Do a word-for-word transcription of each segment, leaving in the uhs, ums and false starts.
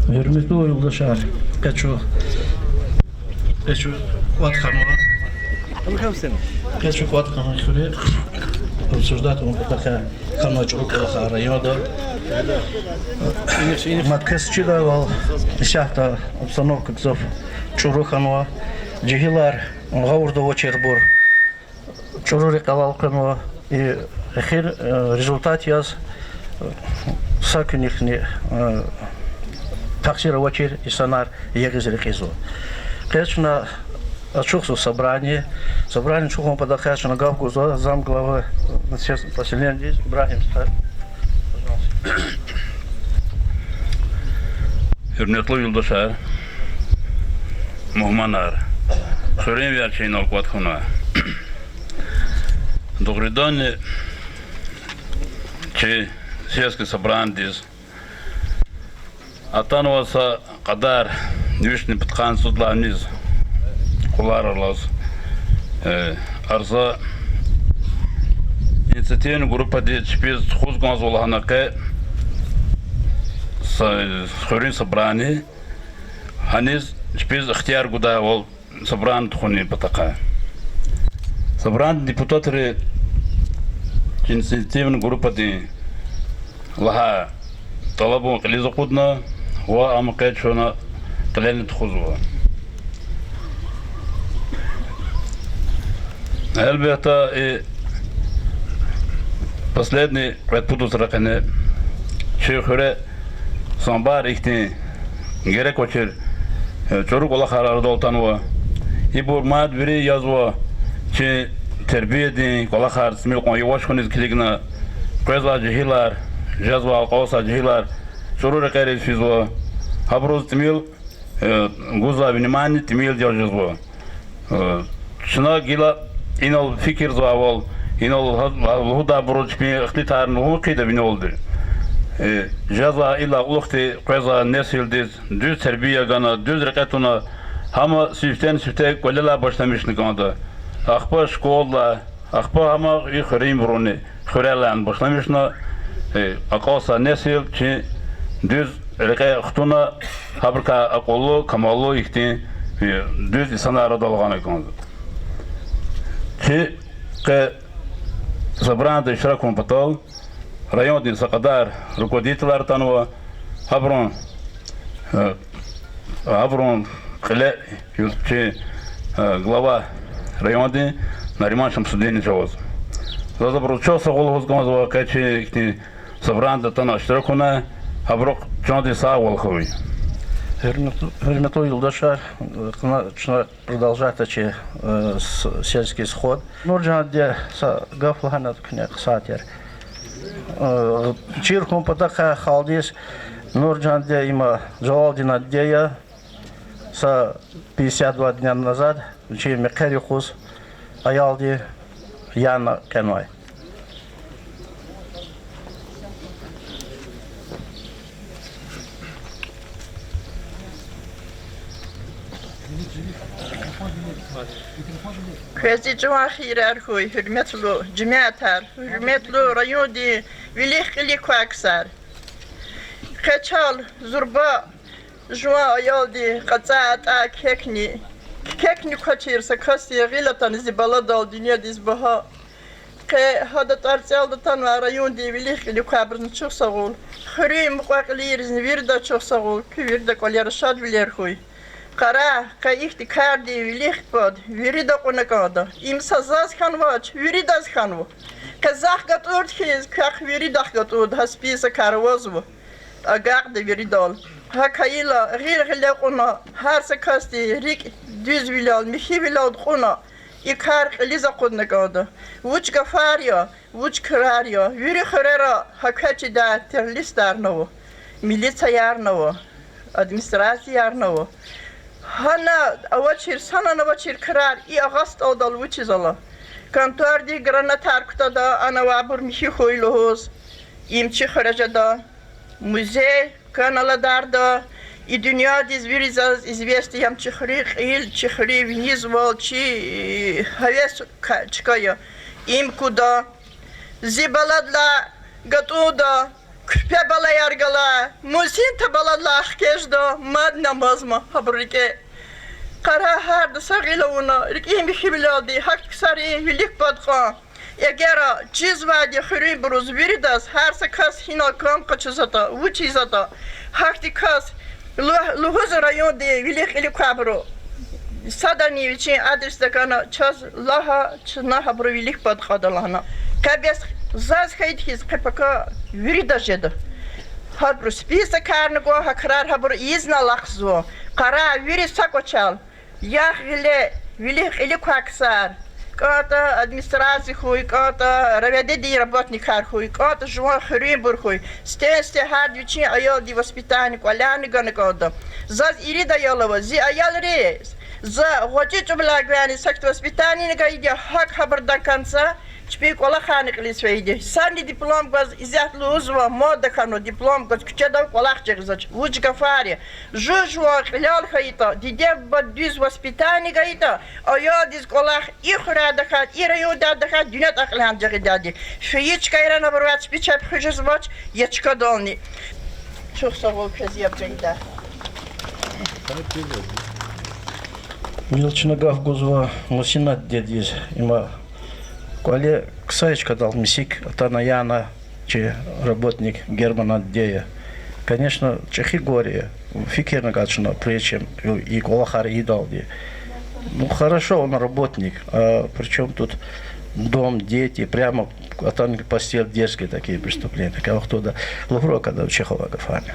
Гьуьрметлу юлдашар, къе чун, къе чун кӀватӀ хьанва. Къе чун кӀватӀ хьанва хуьре. Обсуждать авун патахъай хьанва чӀуру кӀвалахар районда. Мад квез чидайвал, исятда обстановка гзаф чӀуру хьанва. Жегьилар гъавурда авачир, абур чӀуру рекьелай элкъвенва. И эхир, э, результат яз, э, са куьнихъни, э, тахсир авачир инсанар ягъиз рекьизва. Къе чна ачухзава собрание. Собрание ачухун патахъай чна гаф гузва замглавы, э, населенного поселениедиз Ибрагьим стха. Гьуьрметлу юлдашар, мугьманар, хуьруьнвияр чи инал кӀватӀ хьунай. Дугъриданни, чи сельский собраниедиз атанва са кьадар вишни пудкъанни цӀуд лагьай виниз къуларалаз, э, арза. Инициативный группадиз чпиз тухуз кӀанзава лагьана къе са хуьруьн собрание, гьаниз чпиз ихтияр гудайвал собрание тухунин патахъай. Собраниедин депутатри инициативный группадин лагьай тӀалабун кьилиз акъудна ва ам къе чна кьилелни тухузва. Гьелбетда, и последний кьвед-пуд вацра къене чи хуьре самбар ихьтин герек авачир, э, чӀуру кӀвалахар арадал атанва. Ибур мад вири язва, чи тербиядин кӀвалахар тӀимил кьван яваш хьуниз килигна, къвезвай жегьилар, жезвай, акьалтзавай жегьилар чӀуру рекьериз физва. Гьабуруз тӀимил, э, гузвай внимание тӀимилдал жезва. Э, чна гила инал фикирзавайвал, инал гьа-, гьа лугьудайбуруз чпин ихтилатарни лугьун хъийида винелди. Э, жезвай ила кьулухъди къвезвай несилдиз дуьз тербия гана, дуьз рекье туна, гьам сифтени-сифте кӀвалелай башламишна кӀанда. Ахпа школалай, ахпа гьам и хуьруьнбурувни, хуьрелай башламишна, э, акьалтзавай несил чи дуьз рекье хтуна, гьабурукай акьуллу, камаллу ихьтин, э, дуьз инсанар арадал гъана кӀанда. Чи къе собраниеда иштирак авун патал райондин са кьадар руководителар атанва, гьабурун, э, гьабурун кьиле чи, э, глава райондин Нариман Шамсудинович аваз. Заз абуруз чухсагъул лугьуз кӀанзава, къе чи ихьтин собраниеда атана иштирак авуна, гьабурухъ чандин сагъвал хьуй. Гьуьрмет-, гьуьрметлу юлдашар, э, чна продолжать авуна чи, э, с-, сельский сход. Нуржан диде са гаф лагьана куьне хъсан тир. Э, чир хьун патахъай халкьдиз Нуржан диде им Жалалдинан диде я. Са пятьдесят два дня назад вичин мехъер юкъуз аялди Яна кьенвай. Квез чӀаван хийирар хьуй, гьуьрметлу жемятар, гьуьрметлу райондин вилик-кьилик квай ксар. Къе чал зурба жуван аялди кьацӀай атӀай кекни, кекни квачир са касдин гъил атана зи баладал дуьньядиз багьа. Къе гьадан тӀварцӀелди атанвай райондин вилик-кьилик квайбурузни чухсагъул. Хуьруьн мукьва-кьилийризни виридаз чухсагъул. Куь виридан кӀвалера шадвилер хьуй. Къарагъ, къе ихьтин кардин вилик пад вирида акьуна кӀанда. Им са заз хьанвач, виридаз хьанва. Къе захъ гатӀурди хьиз, квехъ виридахъ гатӀурди, гьа списокар авазва. Агакьда виридал. ГьакӀ хьайила, гъил-гъиле кьуна, гьар са касдин рикӀ дуьзвилелди, михьивилелди кьуна, и кар кьилиз акъудна кӀанда. Вуч гафар я, вуч крар я, вири хуьрера гьа квачидай терлисдарни ава, милициярни ава, администрациярни ава. Гьана авачир, санани авачир крар и агъа стӀалдал вучиз ала? Контордик гранатар кутада, ана авайбур михьи хьуй лугьуз. Им чи хуьре жеда. Музей кана аладарда, и дуьньядиз виридаз известный я ам чи хуьруьн кьил, чи хуьруьн винизвал, чи гьевес чка я. Им куда? Зи баладилай гатӀунда, Куьрпе балаяр гала, Мусин та баладилай хкажда, мадни амазма гьабурун рикӀе. Къарагъ, гьарда са гъил авуна, рикӀин михьивилелди, гьахьтин ксарин вилик пад кьан. Эгер чизвайди хуьруьнбуруз виридаз, гьар са кас гьинал кам къачузватӀа, вуч ийизватӀа, гьахьтин кас лу-, лугьуз райондин вилик-кьилик квайбуру. Садани вичин адресда гана, чаз лагь, чна гьабурун вилик пад кьада лагьана. Къе бес заз хьайиди хьиз къе пака виридаз жеда. Гьабуру списокарни гва, гьа крар гьабуру ийизни алахъзава. Къарагъ, вири са кӀвачел. Яхъ гъиле, вилик-кьилик квай ксар. КӀантӀа администрация хьуй, кӀантӀа РОВД-дин работникар хьуй, кӀантӀа жуван хуьруьнбур хьуй. Сифте-сифте гьарда вичин аялдин воспитание, кӀвалени гана кӀанда. Заз ирид аял ава, зи аялриз, за гъвечӀи чӀумилай гвайни сахьт воспитание гайиди я, гьакӀ гьабур до конца чпин кӀвалахарни кьилиз фейиди я. Садни диплом гваз исятда лугьузва, мода хьанва диплом гваз куьчеда кӀвалах жагъизвач. Вуч гафар я? Жув-жуван кьилел хьайитӀа, диде-буба дуьз воспитание гайитӀа, аялдиз кӀвалах и хуьряй тахьайтӀа, и райондай тахьайтӀа, дуьньядал кьиле жагъидайди. Фейи чкайрани абурувай чпи чеб хуьз жезвач, я чкадални. Чухсагъул квез яб гайидай. Гила чна гаф гузва Мусинат дидедиз, има кӀвале ксай чкадал мисик атана яна чи работник Германан диде я. Конечно, чӀехи горе, фикирна кӀанда чна, прежде чем и кӀвалахар ийидалди. Ну, хорошо, он работник, а при чём тут дом, дети, прямо атана постель, дерзкие такие преступления. Кавахтуда лугьурай кӀанда вичихъ авай гафарни.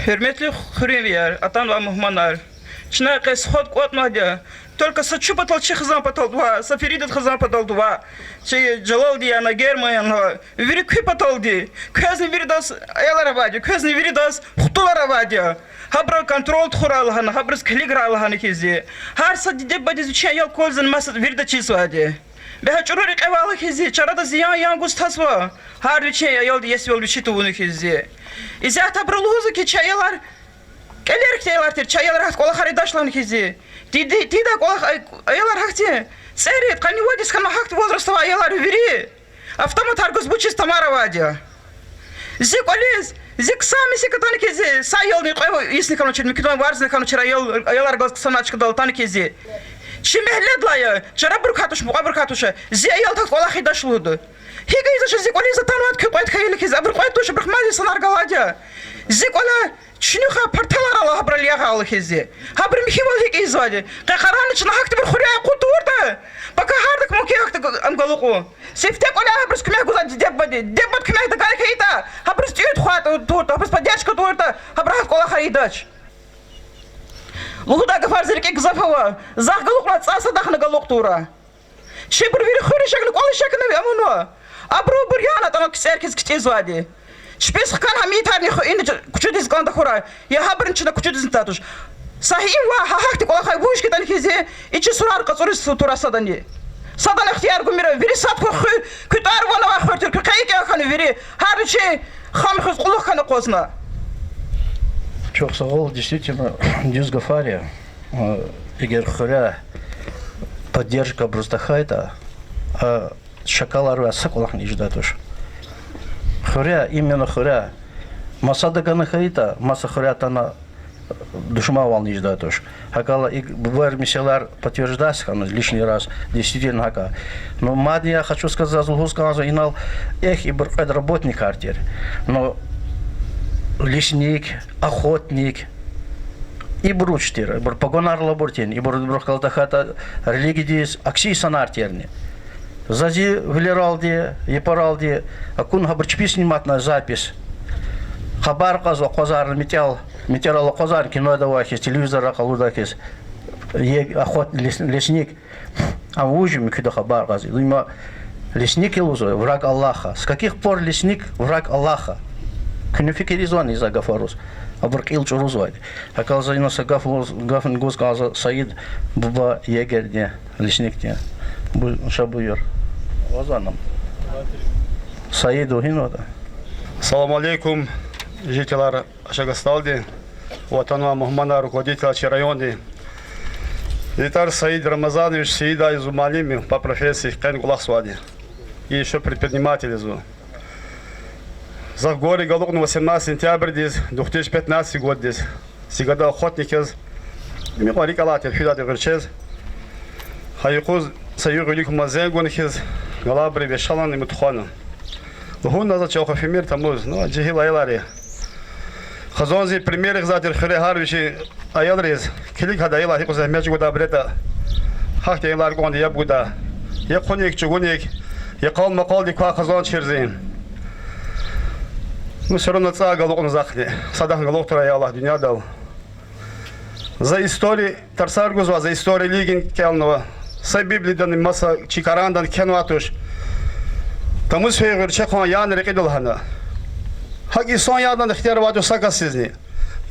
Гьуьрметлу хуьруьнвияр, атанвай мугьманар! Чна къе схода кӀватӀнавайди я. Только са чун патал, чи хизан патал тӀвар, са Феридат хизан патал тӀвар, чи Жалалди яна, Герман яна, вири куь паталди. Квезни виридаз аялар авайди я, квезни виридаз хтулар авайди я. Гьабурал контроль тухурай лагьана, гьабуруз килиграй лагьана хьиз. Гьар са диде-бубадиз вичин аял кӀвализ маса вирида чизвайди я. Бегьер чӀуру рекье авай лагьана хьиз, чарада зиян-ян гуз тазва. Гьар вичин аялди иесивал вичи тавуна хьиз. Исятда абуру лугьузва хьи, чи аялар кӀелер хьтин аялар тир, чи аялар гьахьтин кӀвалахар ийидач лагьана хьиз. Диде, диде кӀвалах, аялар гьахьтин цӀерид, къанни вад йис хьана гьахьтин возраст авай аялар вири автоматар гуз вучиз тамар авайди я. Зи кӀвализ, зи хъсан мисик атана хьиз, са аялни кьве йисни хьанвачир, муькуьдан варзни хьанвачир аял, аялар галаз хъсан чкадал атана хьиз. Чи мягьледилай я, чарабурукай туш, мукьвабурукай туш, зи аял гьахьтин кӀвалах ийидач лугьуда. ГьикӀ ийизвач зи кӀвализ атанвайди куь кьвед хьайила хьиз, абуру кьвед туш, абурухъ мад инсанар галайди я. Зи кӀвале чуьнуьхай парталар ала, гьабурал ягъайла хьиз. Гьабуру михьивал гьикӀ ийизвайди? Къе къарагъна чна гьахьтинбур хуьряй акъуд тавуртӀа, пака гьардак мумкин гьахьтин ам галукьун. Сифте кӀваляй гьабуруз куьмек гузвай диде-бубади. Диде-бубади куьмек дагана хьайитӀа, гьабуруз тӀуьн тухвай тавуртӀа, гьабуруз поддержка тавуртӀа, гьабуру гьахьтин кӀвалахар ийидач. Лугьудай гафар зи рикӀик гзаф ава. Захъ галукьна цӀай садахъни галукь тавурай. Чибур вири хуьр ишекна, кӀвал ишекна авунва. Абурубур яна атӀана кицӀер хьиз кицӀизвайди. Чпиз хкана гьа мийитарни ху-, ина кучудиз кӀанда хьурай. Я гьабурни чна кучудизни тадуш. Са гьим ва гьа гьахьтин кӀвалахар вуж хьайитӀани хьиз, и чи сурар кьацӀуриз сутура садани. Садан ихтияр гумир, вири сад хьухь хуьр, куь тӀвар ван авай хуьр тир, куь къе икӀ хьана вири, гьар вичин хам хуьз кьулухъ хьана акъвазна. Чухсагъул, действительно, дуьз гафар я. Эгер хуьряй поддержка абуруз тахьайтӀа, а шакалар авай са кӀвалахни ийидай туш. Хуьряй, именно хуьряй. Масада гана хьайитӀа, маса хуьряй атана душманвални ийидай туш. ГьакӀ хьайила и бубайрин месэлаяр подтверждать хьана лишний раз, действительно гьакӀ я. Но мадни я хочу сказать, заз лугьуз кӀанзава инал, эхь, ибур кьвед работникар тир. Но лесник, охотник, ибур вуч тир, ибур погонар алайбур тирни, ибур, ибурухъ галаз тахьайтӀа религиядиз акси инсанар тирни. За зи вилералди, япаралди акуна, гьабур чпи сниматна, запись. Хабар кьазва акъвазарна метӀел, метӀерал акъвазарна, кинода авай хьиз, телевизорра къалурдай хьиз. Е, охот-, лес-, лесник. Ам вуж я муькуьда хабар кьаз? Има лесник я лугьузва, враг Аллаха. С каких пор лесник враг Аллаха? Куьне фикир ийизвани за гафариз? Абур кьил чӀурузвайди. ГьакӀ хьайила за ина са гаф лугьуз, гафни гуз кӀанзава Саид буба, егердин, лесникдин. Бу-, ша буюр. Ваз ана. Саид вугьин вада. Салам алейкум, жителар Ашагасталди, ватанвай мугьманар, руководителар чи районди. Зи тӀвар Саид Рамазанович Саидов я, зун муаллим я по профессии, къени кӀвалахзавайди я. И ещё предприниматель я зун. Захъ Гори галукьна восемнадцатого сентябрдиз, две тысячи пятнадцатый годдиз. Зи гада охотник яз, им икьван рикӀ алай тир, фидай тир гъуьрчез. Гьа юкъуз са югъ вилик ман зенг гана хьиз, галайбуру вешалана, им тухвана. Лугьун на заз чал хъфимир тамуз, ну, жегьил аялар я. Хизан зи пример гъизвай тир хуьре гьар вичин аялриз. Килиг гьада аялар гьикьван зегьмет чӀугвадай, бретӀа. Гьахьтин аялар кӀанда яб гуда. Я хъуник, чӀугуник, я къал-макъалдик квай хизан чирзин. Ну, всё равно цӀай галукьна захъни. Садахъни галукьдайди я Аллагь дуьньядал. За история тарсар гузва, за история лигин кӀелнава. Са Библиядани, маса чи Корандани кхьенвай туш. Тамуз фейи гъуьрчехъан яна рекьида лагьана. ГьакӀ инсан яна ихтияр авай туш са касдизни.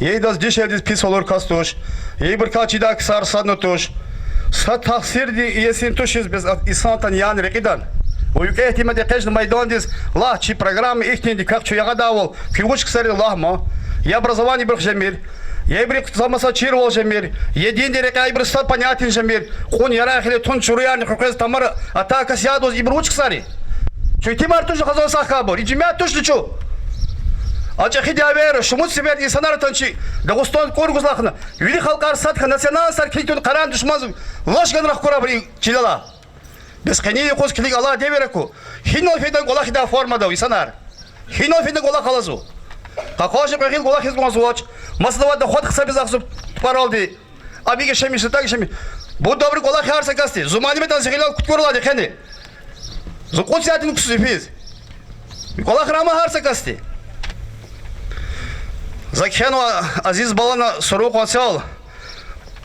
Я идаз дишегьлидиз писвалур кас туш, я ибурукай чидай ксар садни туш. Са тахсирдин иесини тушиз бес инсан атана яна рекьидан. Ва викӀегь тир мад экъечӀна майдандиз, лагь, чи программа ихьтинди, квехъ чун ягъадайвал, куьн вуч ксар я лагь ман. Я образование ибурухъ жемир, я ибурухъ са маса чирвал жемир, я диндин рекьяй ибуру са понятиени жемир, кьуна ярай хьайила тун чуруярни хъуькъвез тамара атай кас яд лугьуз, ибур вуч ксар я? Чун итимар тушни, хизан сагъ хьайибур, и жемят тушни чун? А чӀехи дявера, шумуд сеферда инсанар атана чи Дагъустан кӀур гуз лагьана, вири халкьар сад хьана, национальностар килигна къарагъна душманза лаш гана рахкурай ибуру чилелай. Бес къенин юкъуз килиг, алай девир аку. Гьинал фейитӀа кӀвалахидай формада ава инсанар. Гьинал фейитӀа кӀвалах алазва. Къакъажни кьве гъил кӀвалахиз кӀанзавач. Масадавай доход хъсан бес ахзу тупӀаралди. Абик яшамиш, так яшамиш. Будда абуру кӀвалах гьар са касди. Зун мани метан зи гъилел куткур алайди хъени. Зун кьуд сятин кусуз йифиз. КӀвалахар ама гьар са касди. За кхьенва азиз балана сурун къванцел.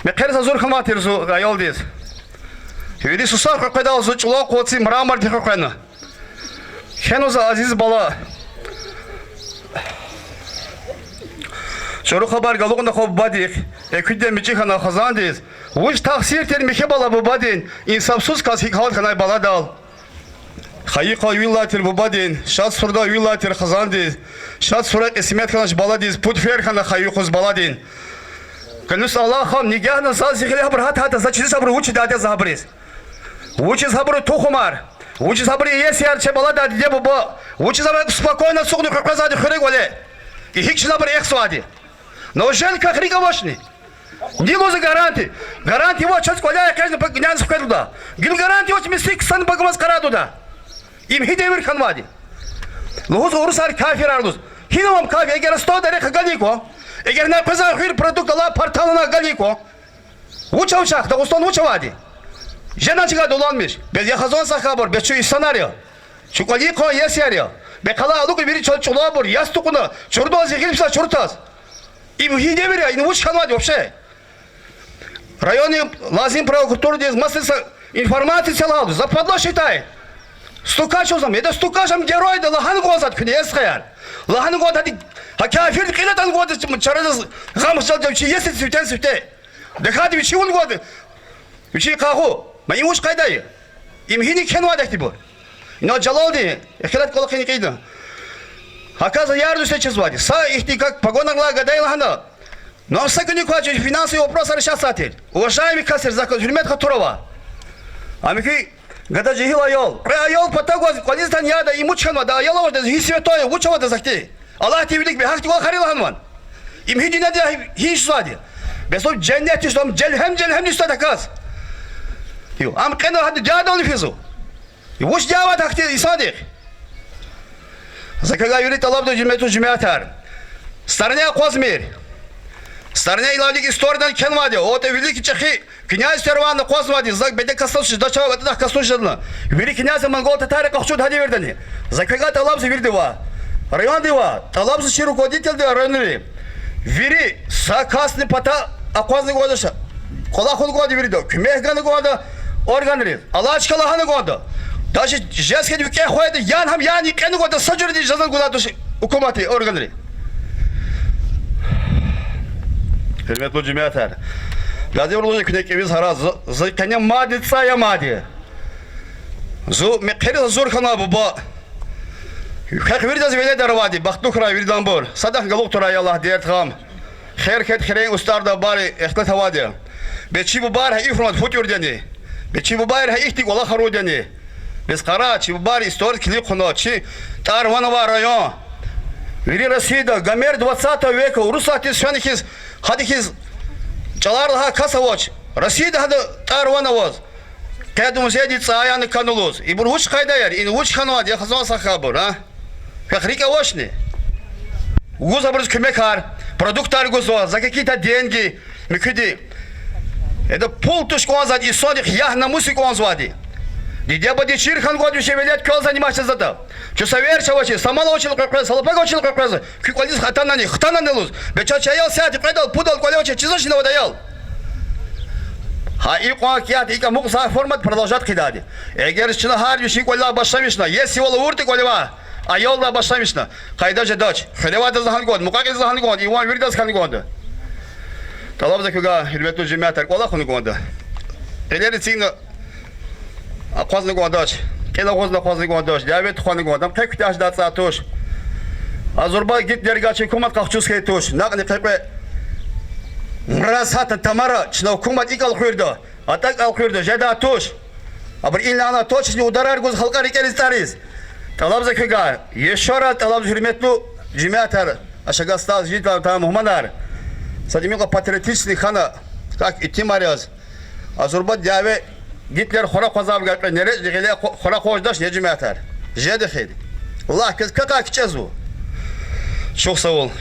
Мехъерза зур хьанвай тир зун аялдиз. Вири сусар къекъведайвал зун чӀулав къванцин мрамордихъ къекъвена. Кхьенва за азиз бала. ЧӀуру хабар галукьна хва бубадихъ, экуьдин мичӀи хьана хизандиз. Вуч тахсир тир михьи бала бубадин, инсафсуз кас гьикӀ гьалт хьанай баладал. Хайи къван вил алай тир бубадин, шад сура вил алай тир хизандиз, шад сура кьисмет хьанач баладиз, пуд фер хьана хайи юкъуз баладин. Къенус Аллагьди нигагьна заз зи гъиле гьабур гьат-гьатда, за чириз гьабур вучиз дадаз гьабуриз? Вучиз гьабуру тухумар? Вучиз гьабуру иесияр, чи баладай диде-буба? Вучиз абур спокойно ацукьна къекъвезвайди хуьре кӀвале? И гьикӀ чна абур эхзавайди? Неужели квехъ рикӀ авачни? Ни лугьузва гарантия? Гарантия авач чаз кӀваляй экъечӀна пак князь хкведа лугьуда. Гила гарантия авач мискӀин хъсан пакамаз къарагъда лугьуда. Им гьи девир хьанвайди? Лугьуз урусар кафирар лугьуз. Гьинав ам кафир? Эгер астагьда рехъ галаз кӀан, эгер на къвезвай хуьр продукт алай партал ана галаз кӀан, вуч ава чахъ, Дагъустан вуч авайди? Жена чкада уланмиш. Бес я хизан сагъ хьайибур, бес чун инсанар я. Чун кӀвалин къван иесияр я. Бес къалай алукӀна вири чаз чӀулавбур, яс тукьуна, чурудал зи гъил писай чурутаз. Им гьи девир я, им вуч хьанвайди вообще? Районный лазим прокуратурадиз маса са информация це лагьана, западло считает. Стукач лугьузва ам, это стукач ам геройда лагьана кӀанзавайди куьне, я стхаяр. Лагьана кӀанда гьади, гьа кафирди кьил атана кӀанда чарадаз гъам хчалда вичи иеси сифтени-сифте. ТахьайтӀа вичи вун кӀанда, вичин къагъу. Ма им вуч къайда я? Им гьиник кхьенвайди ахьтинбур? Ина Жалалдин, ихтилат кӀвалахин кьейида. Гьаказ яр дуьсте чизвайди. Са ихьтин как погонар галай гада я лагьана. Нам са куьник квачи финансовый вопросар решатьзавай тир. Уважаемый касар, за квез гьуьрмет-хатур ава. Ам икӀ гада жегьил аял. Кьве аял патав гваз кӀвализ атана яда, им вуч хьанвайди, аял авайди, гьи святой, вуч авайди захъди? Аллагьдин вилик бес гьахьтин кӀвалахар я лагьанвани? Им гьи дуьньяда гьи, гьи иш жезвайди? Бес ам женнет туш, ам желгьем-желгьем дуьстай аказ. Ю, ам кьена гьада дядал физу. Вуч дяват ахьтин инсандихъ? За квевай вири тӀалабзава, гьуьрметлу жемятар. Стороне акъвазмир. Стороне илавлик историядани кхьенвайди, отӀа вилик чӀехи князь Серван акъвазнавайди, за беде касдиз жеда, чав атӀадахъ касдиз жеда. Вири князь монгол-татарри къахчуда гьа девирдани. За квевай тӀалабзава виридавай. Райондивай тӀалабзава чи руководительди районри. Вири са касни пата акъвазна кӀандач. КӀвалахун кӀанда вирида, куьмек гана кӀанда органриз. Алай чка лагьана кӀанда. Даже жез хьайитӀа викӀегь хьайитӀа, ян гьам яни кьена кӀанда, са жуьредин жаза гудай туш гьукуматдин органри. Гьуьрметлу жемятар. Гази вурлужи куьне кӀевиз гьараз, зу, зу къене мадни цӀай амайди. Зу мехъериза зур хьанвай буба. Квехъ виридаз веледар авайди, бахтлу хьурай вириданбур. Садахъ галукьдайди я Аллагь дерт-гъам. Хер хьайитӀа, хирен устӀардай бубайри ихтилат авайди я. Бес чи бубайри гьа ихьтин фу тӀуьрдани? Бес чи бубайри гьа ихьтин кӀвалахар авурдани? Бес къарагъ, чи бубайри историк килиг хъувуна, чи ТӀар Ван авай район. Вири Россияда Гомер двадцатого века, Урусатдиз фена хьиз, гьада хьиз чӀалар лагьай кас авач Россияда гьада ТӀар Ван аваз. Къе музейдин цӀай яна кӀанзава лугьуз. Ибур вуч къайдаяр, ина вуч хьанвайди я, хазан са хабар, а? Квехъ рикӀ авачни? Гуз абуруз куьмекар, продуктар гузва, за какие-то деньги, муькуьди. Эда пул туш кӀанзавайди, инсандихъ ягь-намус кӀанзавайди. Диде-бубади чир хьана кӀанда, вичин велед квел заниматься жезватӀа. Чун са верч авачиз, са мал авачиз къекъвезва, са лапаг авачиз къекъвезва, куь кӀвализ хтанани, хтанани лугьуз. Бес чаз чи аял сятда кьведал, пудал кӀвале авачиз чизвачни авайди аял? Гьа икьван кӀвалах икӀ амукьзавай формада продолжать хъийидайди. Эгер чна гьар вичин кӀвалелай башламишна, если вал авуртӀа кӀвалевай, аялдай башламишна, къайда жедач. Хуьревайдаз лагьана кӀанда, мукьва-кьилидиз лагьана кӀанда, иван виридаз хьана кӀанда. ТӀалабзава куьне, гьуьрметлу жемятар, кӀвалах авуна кӀанда. Кьилер эцигна акъвазна кӀандач, кьил агъузна акъвазна кӀандач, дяве тухвана кӀанда, ам къе куьтягь жедай цӀай туш. А зурба Гитлерга чи гьукумат къахчуз хьайи туш, накьни къекъве. Мраз гьатна тамара, чна гьукумат икӀ элкъуьрда, атӀа икӀ элкъуьрда, жедай туш. Абуру инлай точечный ударар гуз халкьар рикӀериз-тӀвариз. ТӀалабзава куьне, ещё раз тӀалабзава, гьуьрметлу жемятар, ашагъа стӀалз жедай тамам мугьманар. Сад имикьа патриотичный хьана, как итимар яз. А зурба дяве, Гитлер хура акъвазавай кьве неречӀни гъиле ху-, хура акъваздач, я жемятар. Жеди хьи. Лагь, квез какай кичӀезва. Чухсагъул.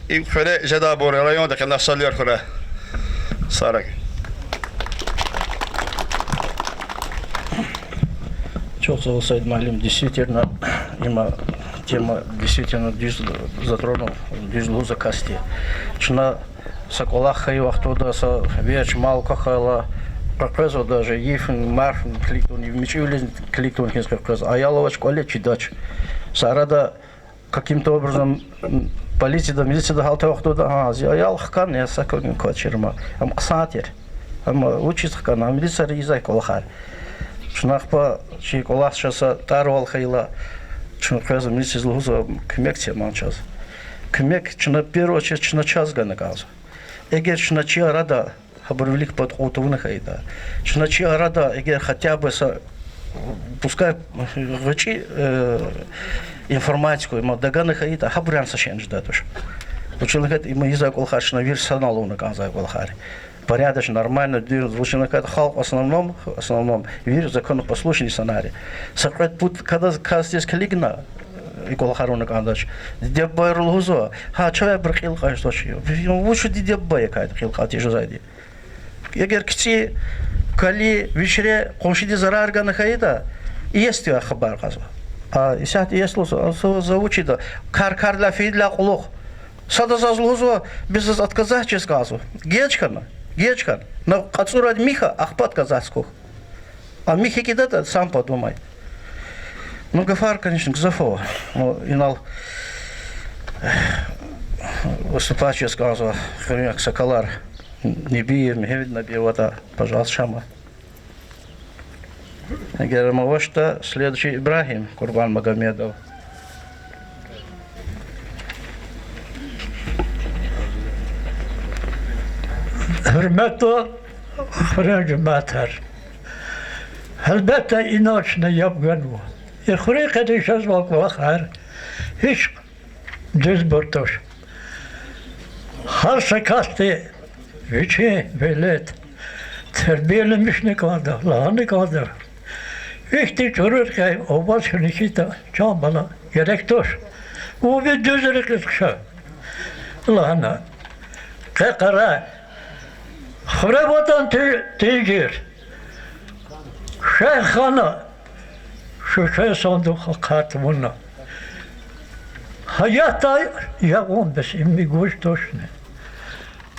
И хуьре жедайбур районда къе нахшалер хура. Сараг. Чухсагъул, Саид муаллим, действительно, има тема действительно дуьз затронул, дуьз лугьузва касди. Чна са кӀвалах хьайи вахтунда, са верч мал квахьайла, къекъвезва даже, йифни, марфни килиг тавуна, мичӀивилизни килиг тавуна хьиз къекъвезва. Аял авач кӀвале, чидач. Са арада каким-то образом, м, полицияда, милицияда гьалтай вахтунда, гьа, зи аял хкана, я са квачирма. Ам хъсан тир. Амма вучиз хкана, ам милицияри ийизвай кӀвалахар. Чна ахпа чи кӀвалах чаз са тӀарвал хьайила, чун къвезва милициядиз, лугьузва, куьмек це ман чаз. Куьмек чна в первую очередь чна чаз гана кӀанзава. Эгер чна чи арада гьабурун вилик пад кьур тавуна хьайитӀа, чна чи арада эгер хотя бы са, пускай гъвечӀи, э, информация хьуй, ма дагана хьайитӀа, гьабуруз са шейни жедай туш. Вучиз лагьайтӀа им ийизвай кӀвалахар чна вири санал авуна кӀанзавай кӀвалахар я. Порядочно, нормально, дуьз, вучиз лагьайтӀа халкь в основном, в основном, вири законопослушный инсанар я. Са кьвед-пуд кадаз касдиз килигна, и кӀвалахар авуна кӀандач. Диде-бубайри лугьузва, гьа, чавай абуру кьил кьаз жезвач. Вуч диде-бубайрикай кьил кьаз жезвайди? Эгер кицӀи, кали, вичре, къуншидиз зарар гана хьайитӀа, иесидивай хабар кьазва. А исятда иеси лугьузва, а за, за вучида, кар кардилай фейидалай кьулухъ. Сада заз лугьузва, бес заз отказать жез кӀанзава. Геж хьана, геж хьана. На кьацӀурад михьа, ахпа отказать хьухь. А михьи кӀидатӀа, сам подумай. Ну, гафар, конечно, гзаф ава. Ну, инал выступать жез кӀанзава хуьруьн аксакалар, Небиев, Мегьамед Небиев, ватӀа, пожалуйста, шама. Эгер ам авачтӀа, следующий Ибрагьим Курбанмагомедов. Гьуьрметлу хуьруьн жемятар. Гьелбетда, инал чна яб ганва. И хуьруьн къене жезвай кӀвалахар гьич дуьзбур туш. Гьар са касди вичин велед тербияламишна кӀанда, лагьана кӀанда: ихьтин чӀуру рекьяй аваз хьана хьайитӀа, чан бала, герек туш. Вун ви дуьз рекьиз хъша, лагьана. Къе къарагъ, хуьре аватӀани тин-, тинжир. Шехьана, шуьшен сандух ахъа тавуна. Гьаятдай ягъун бес им гуж тушни.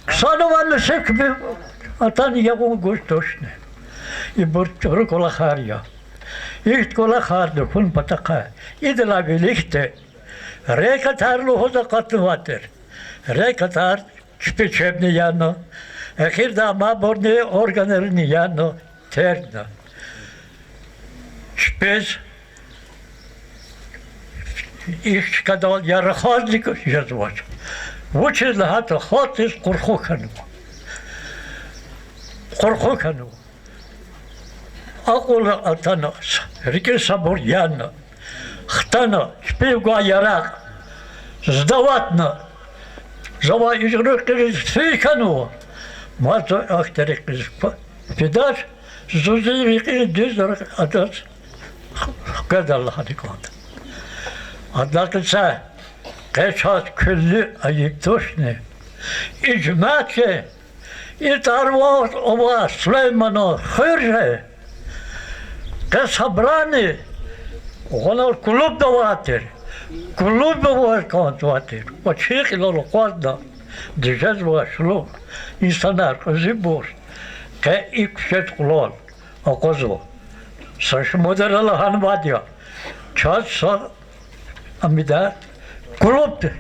Ксанавай несип хьуй, атана ягъун гуж тушни. Ибур чӀуру кӀвалахар я. Ихьтин кӀвалахарни хьун патахъай, идалай виликди рейкатар лугьуз акъатнавай тир. Рейкатар чпи чебни яна, эхирда амайбурни органрини яна, тердна. Чпиз ихьтин чкадал я рахазни жезвач. Вучиз лагьайтӀа халкьдиз къурху хьанва. къурху хьанва. Акьул атана, рикӀин сабур яна, хтана, чпив гвай яракь сдаватна, завай ижгъуьрикиз фин хьанва, мад за ахьтин рекьиз фидач, зун зи рикӀин дуьз рекь адаз хкведа лагьана кӀанда. Адалай кьиса къе чаз куьлуь айиб тушни, и жемят чи, и тӀварвал авай Сулейманан хуьр жез, къе собрание гъанал клубда авай тир, клубда аваз кӀанзавай тир, ва чи кьилел акъвазна, дижезвай шлу, инсанар кьуьзуьбур, къе и куьчедин кьулал акъвазва. Са шумудра лагьанвайди я, чаз са Амида клубдин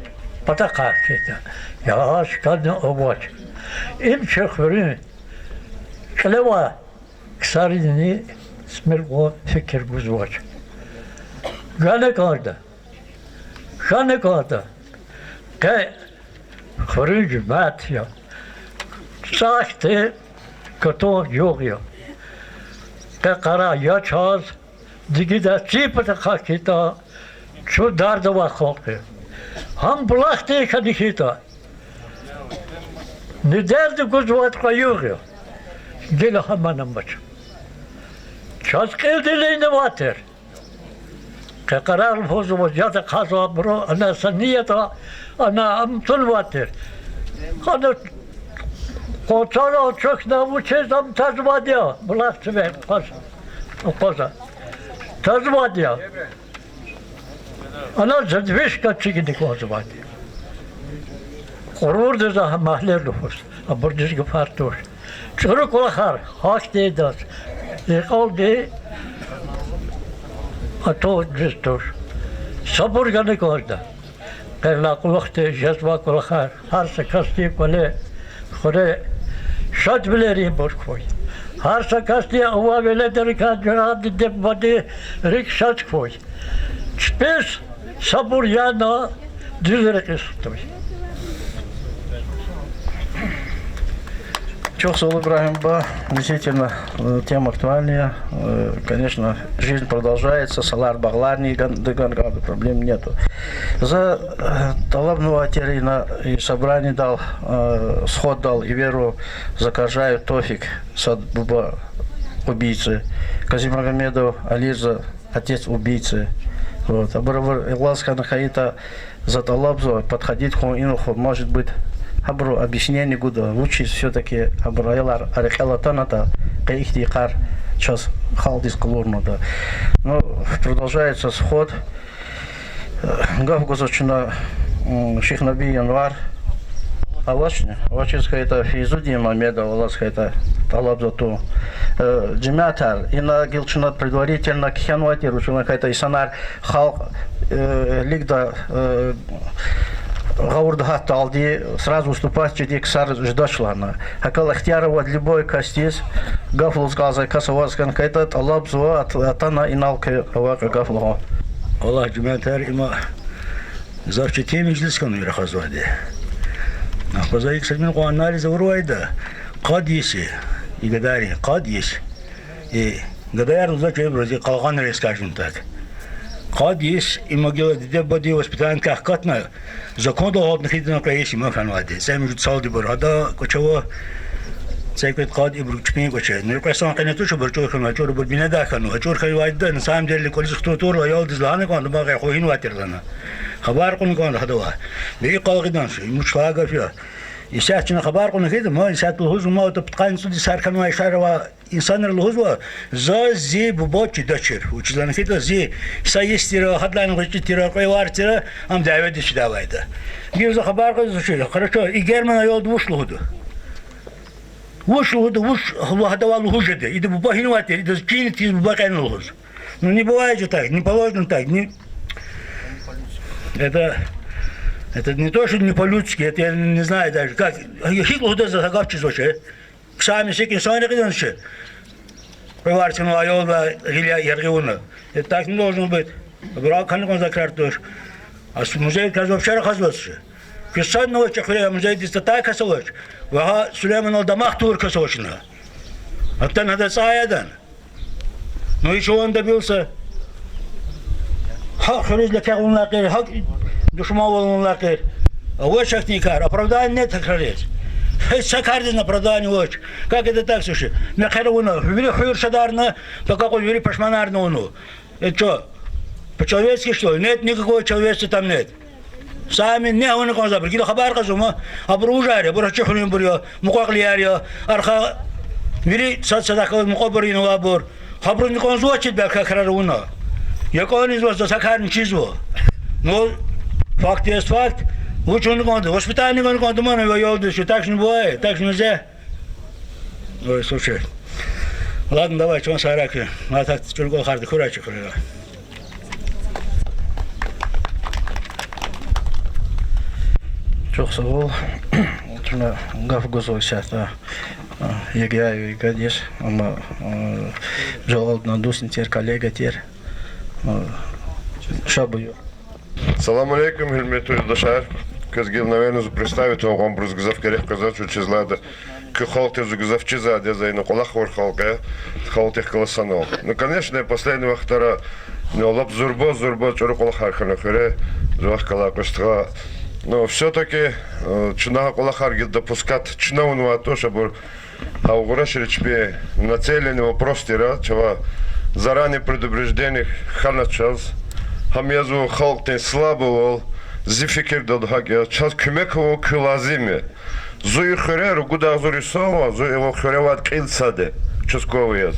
патахъай хкида. Я чкадни авач. Им чи хуьруьн кьиле авай ксарини тӀимил кьван фикир гузвач. Гана кӀанда, хьана кӀанда. Къе хуьруьн жемят я. ЦӀа хьтин катун югъ я. Къе къарагъ я чаз, дигида ци патахъай хьайитӀа, чун дарда авай халкь я. Гьам булахдин хьана хьайитӀа, неделда гузвай кьван югъ я. Гила гьамани амач. Чаз кьилди илинавай тир. Къе къарагъ лугьузва, яд ахъайзавайбуру, ана са ни ятӀа, ана ам тунвай тир. Ана къванцарал чухна вучиз ам тазвайди я, булах циве акъваз-, акъваза. Тазвайди я. Ана задвижка эцигна кӀанзавайди. Кьурурда за магьле лугьуз, абурудиз гафар туш. ЧӀуру кӀвалахар гьахьдайдаз, и кьалди атун дуьз туш. Сабур гана кӀанда. Къе алай кьулухъди жезвай кӀвалахар, гьар са касдин кӀвале, хуьре шадвилеринбур хьуй. Гьар са касди авай веледрикай жуьреба, диде-бубадин рикӀ шад хьуй. Чпиз сабур яна, дуьз рекьиз хтуй. Чухсагъул, Ибрагьим буба, действительно, э, тема актуальная. Э, конечно, жизнь продолжается, салар-багъларни ган-, даган кӀанда, проблем нету. За, э, тӀалабнавай тир ина и собраниедал, э, сходдал, и веру закаржаев Тофик, сад буба убийцы, Казимагомедов Алирза, отец убийцы. Вот. Абур, абур игълаз хьана хьайитӀа, за тӀалабзава подходить хьун, инал хьун, может быть, гьабуру объяснение гуда, вучиз всё-таки гьабур аялар а рекьел атанатӀа, къе ихьтин йикъар чаз халкьдиз къалурнатӀа. Ну, продолжается сход. Гаф гузва чна, м, Шихнабий Январ. Авачни? Авачиз хьайитӀа, Фейзудин Мамедов алаз хьайитӀа, тӀалабзава тун. Э, жемятар, ина гила чна предварительно кхьенвай тир, вучиз лагьайтӀа инсанар, халкь, э, лигда, э, гъавурда гьатдалди сразу выступать жеди ксар жедач лагьана. ГьакӀ ихтияр ава любой касдиз, гаф лугьуз кӀанзавай кас аваз хьана хьайитӀа, тӀалабзава ат-, атана инал квез авай кьве гаф лугьун. Валлагь, жемятар, има заз четин межлис хьанвай рахазвайди. Ахпа за икӀ са тӀимил кьван анализ авурвайди я, къад йис я и гадайрин, къад йис. И гадаяр лугьузвач ибуруз, и къалгъанриз, скажем так. Къад йис, има гила диде-бубадин воспитаниедикай катна, закондал гьалтна хьайитӀани кьве йис има хьанвайди. ЦӀемуьжуьд салдайбур гьада кӀвачева, цӀекӀуьд къад ибуру чпин кӀваче. Ну, кьве йисан къене туш, абур чӀур хьанвай, чӀур абур бинедикай хьанвай, чӀур хьанвайди, на самом деле, кӀвализ хтун турла, аялдиз лагьана кӀанда, ма къе хъугьинвай тир лагьана. Хабар кьуна кӀанда гьадавай. Бегьи къалгъидан ша, им вуч лагьай гаф я. Исятда чна хабар кьуна хьайитӀа, ма исятда лугьузва, ма пудкъанни цӀуд йисар хьанвай шаравай инсанри лугьузва, заз зи буба чидачир. Вучиз лагьана хьайитӀа, зи са йис тир, гьадалайни гъвечӀи тир, кьве вар тир, ам дяведиз фидайвайди я. Гила за хабар кьазва чи, хорошо, и герман аялди вуч лугьуда? Вуч лугьуда, вуч гьадавай лугьуз жеда? Ида буба гьинвай тир, идаз чин тийиз буба кьена лугьуз. Ну, не бывает же так, не положено так, не, это, это не то, что не по-людски, это я не знаю даже, как, гьикӀ лугьуда за, са гаф чизвач, э? Ксар месик инсан рекьидан чи. Кьве варцин аялдилай гъил яргъи авуна. Это так не должно быть. Абурал кӀан кӀанзавай крар туш. А с-, музейдикай вообще рахазвач чи. Куьн садни авач чи хуьре, музейдиз татай кас авач. Ва гьа Сулейманал дамах тавур кас авач ина. Атана гьада цӀай ядан. Ну и чун добился. Гьакь хуьруьз леке авунлай гъейри, гьакь душманвал авунлай гъейри. Авач ахьтин кар, оправдание нет гьа крариз. Гьич са кардизни оправдание авач. Как это так, слушай? Мехъер авуна, вири хуьр шадарна, пака кьван вири пашманарна авуна. Э, чо? По-человечески, что ли? Нет, никакого человечества там нет. Сами не авуна кӀанзавайбур. Гила хабар кьазва ман, абур вужар я, абур гьа чи хуьруьнбур я, мукьва-кьилияр я, арха вири сад-садахъ галаз мукьвабур я инавайбур. Гьабурузни кӀанзавачир, белки, крар авуна. Я кӀанзаваз, за са карни чизва. Ну, факт есть факт. Вуч авуна кӀанда, воспитание гана кӀанда ман, я ёлдаш, так же не бывает, так же нельзя. Ой, слушай. Ладно, давай, чан сагърай куь. Ма так чӀуру кӀвалахар дакурай чи хуьрера. Чухсагъул. Чна гаф гузва исятда, а, Ягьяев Игадиз, амма, а, жаваб гана дуст тир, коллега тир. А, ша буюр. Салам алейкум, гьуьрметлу юлдашар. Квез гила, наверно, зун представить авун кьванбуруз гзаф герек къвезвач, вучиз лагьайтӀа куь халкьдиз зун гзаф чизвайди я, за ина кӀвалахар халкьдихъ, халкьдихъ галаз санал. Ну, конечно, последний вахтара, ну, лап зурба, зурба чӀуру кӀвалахар хьана хуьре, зун вахкалай къуьстгъа. Но всё-таки, э, чна гьа кӀвалахар гила допускать чна авунвай туш, абур гьа угърашри чпи нацеленный вопрос тир, чавай заранее предупреждение хьана чаз. Гьам язва халкьдин слабовал, зи фикирдалди гьакӀ я, чаз куьмек авун куь лазим я. Зун и хуьре ругуд агъзур йисан ава, зун и хуьре авайди кьил сад я, участковый яз.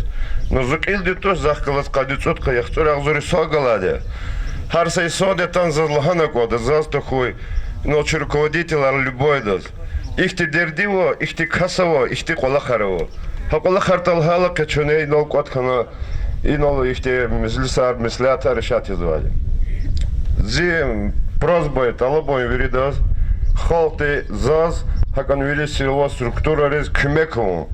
Но зун кьилди туш, захъ галаз къанни цӀуд-къанни яхцӀур агъзур йисан галайди я. Гьар са инсанди атана заз лагьана кӀанда, заз тахьуй, ну, чи руководительар любойдаз. Ихьтин дерди ава, ихьтин кас ава, ихьтин кӀвалахар ава. Гьа кӀвалахар талгьайла къе чуьне инал кӀватӀ хьана, инал ихьтин межлисар, меслятар решать ийизвайди. Зи просьба я, тӀалабун виридаз, халкьди заз, гьакӀан вири силовой структурариз куьмек авун.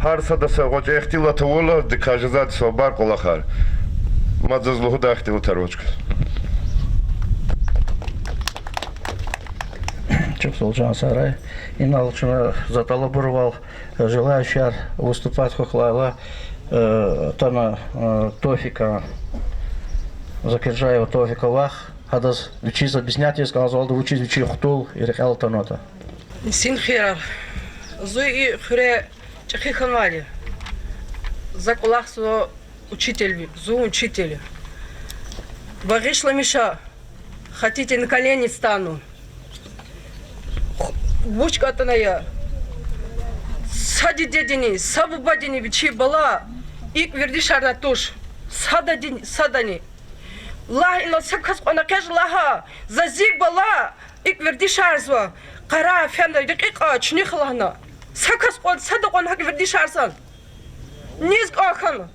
Гьар сада са гъвечӀи ихтилат авурла, дикъа жезвайди са бубайрин кӀвалахар. Мад заз лугьудай ихтилатар авач квез. Чухсагъул, чан сагърай. Инал чна за тӀалабурвал, желающийяр выступать хьухь лагьайла, э, атана, э, Тофикан, Закиржаев Тофикан вах, гьадаз вичиз объяснять ийиз кӀанзавалда, вучиз вичи хтул и рекьел атанватӀа. Нисин хийирар. Зун и хуьре чӀехи хьанвайди я. За кӀвалахзава учитель ви-, зун учитель я. Багъишламиша, хотите, на колени стану. Ху-, вуч кӀантӀна я. Са дидедини, са бубадини вичин бала икӀ вердишарна туш. Сададин-, садани. Лагь, инал са кас кьван экъечӀ лагь, за зи бала икӀ вердишарзава, къарагъ фена, рекьикь чуьнуьх лагьана. Са кас кьван, сада кьван гьакӀ вердишарзава. Низ кӀан хьана.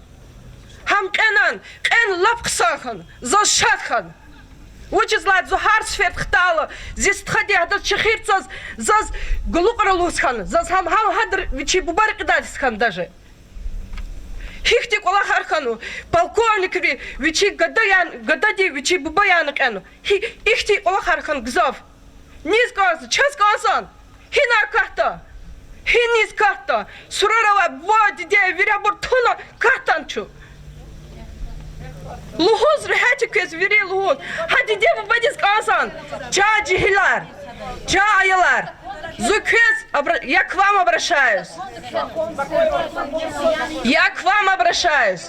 Гьам кьенан, кьен лап хъсан хьана, заз шад хьана. Вучиз лагьайтӀа зун гьар сеферда хтайла, зи стхади гьадаз чехир цаз, заз галукьра лугьуз хьана, заз гьам гьал гьадаз вичин буба рекьидайди хьана даже. Гьихьтин кӀвалахар хьанва, полковникри вичин гада ян-, гадади вичин буба яна кьенва. Гьи-, ихьтин кӀвалахар хьана гзаф. Низ кӀанзава, чаз кӀанзава. Гьина катда? Гьиниз катда? Сурара авай буба, диде, вири абур туна катда чун. Лугьуз регьят я квез вири лугьун. Гьа диде-бубадиз кӀанзава. Чан жегьилар, чан аялар. Зун квез обра-, я к вам обращаюсь. Я к вам обращаюсь.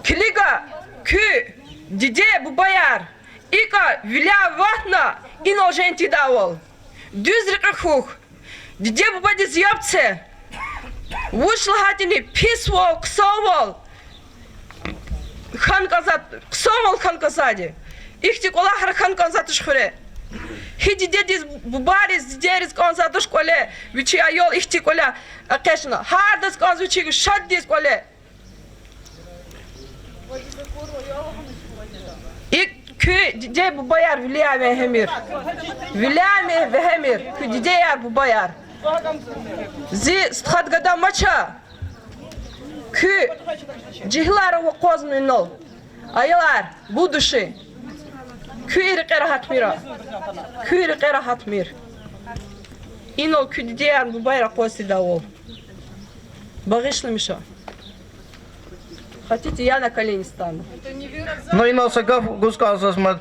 Килига, куь диде-бубаяр икӀа виляй аватна, инал женгдайвал. Дуьз рекье хьухь. Диде-бубадиз яб це. Вуч лагьайтӀани писвал, хъсанвал хьана кӀанзавай, хъсанвал хьана кӀанзавайди. Ихьтин кӀвалахар хьана кӀанзавай туш хуьре. Гьи дидедиз, бубайриз, дидейриз кӀанзавай туш кӀвале, вичин аял ихьтин кӀвале экъечӀна. Гьардаз кӀанзава вичин шаддиз кӀвале. И куь диде-бубаяр виляй вегьемир. Виляй вегьемир куь дидеяр, бубаяр. Зи стхад гада амач. Куь жегьилар ава акъвазна инал. Аялар, будущее. Куь рекьера гьатмир. Куь рекьера гьатмир. Инал куь дидеяр, бубаяр акъваз тийидайвал. Багъишламиша. Хотите, я на колени стану? Ну, инал са гаф гуз кӀанзава заз мад,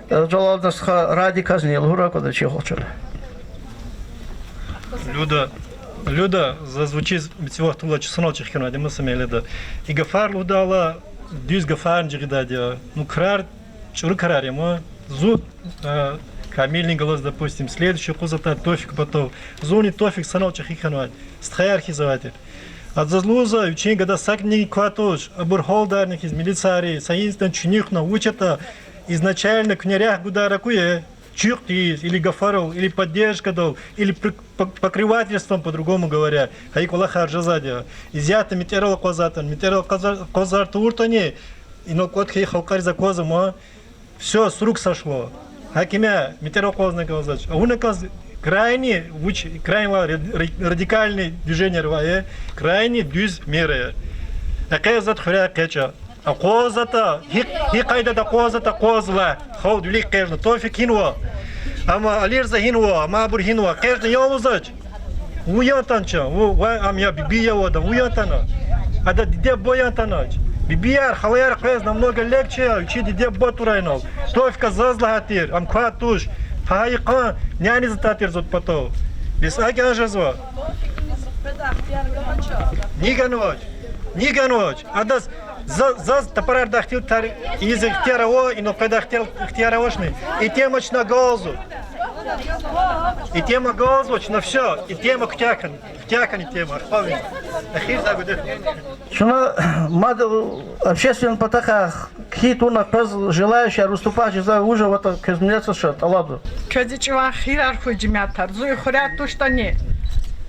э, Жалалдин стха, Радиказни лугьур аквада чи халкьчӀал. Люда, Люда, заз вучиз мици вахтунда чи санал чӀехи хьанвайди ма са мягьледа. И гафар лугьудайла, дуьз гафарни жагъидайди я. Ну, крар, чӀуру крар я ма. Зун, э, Камилдин галаз, допустим, следующий къуз атай Тофик патав. Зунни Тофик санал чӀехи хьанвай. Стхаяр хьиз авай тир. Ада заз лугьузва, вичин гада сакӀни квай туш, абур гьалдарни хьиз, милицияри, са инсанди чуьнуьхна, вуч ятӀа, изначально куьне рехъ гудай акуй, чуьхъ тийиз, или гафарал, или поддержкадал, или при-, по-, покрывательством, по-другому говоря. Гьа и кӀвалахар жезвайди я. Изятда метӀерал акъвазайтӀани, метӀерал акъвазар-, акъвазар тавуртӀани, инал кӀватӀ хьайи халкьариз аквазва ма. Всё, с рук сошло. Гьакимар метӀерал акъвазна кӀанзавач. А вуна кӀанз крайний, вуч крайний ва ра-, ра-, радикальный движениеяр ава, э, крайний дуьз мераяр. ЭкъечӀзаватӀа хуьре экъечӀ. АкъвазатӀа, гьи, гьи къайдада акъвазатӀа акъвазла. Халкьди вилик экъечӀна, Тофик гьинва. Амма Алирза гьинва, амма абур гьинва. ЭкъечӀна я лугьузвач. Вун ян атана чан, ву, вай, ам я Биби я вадан, вун ян атана. Ада диде-буба ян атанач. Бибияр, халаяр къвез намного легче я, вичи диде-буба турай инал. Тофика заз лагьай тир, ам квай туш. Гьа йикъан няниз атай тир зун патав. Бес акӀ жезва. Ни ганвач, ни ганвач. Адаз за-, заз тапарардай ихтияр, ийиз ихтияр ава, инал къведай ихтияр, ихтияр авачни. И тема чна галзава. И тема галзава чна, всё. И тема куьтягь хьана. Куьтягь хьана и тема, ахпа вине. Эхирдай гуьдет. Чна мад общественный патахъай кхьин тавуна къвез желающийяр выступать жезвай вуж аватӀа квез милицияз ша тӀалабзава. Квез и чӀаван хийирар хьуй, жемятар. Зун и хуьряй туштӀани,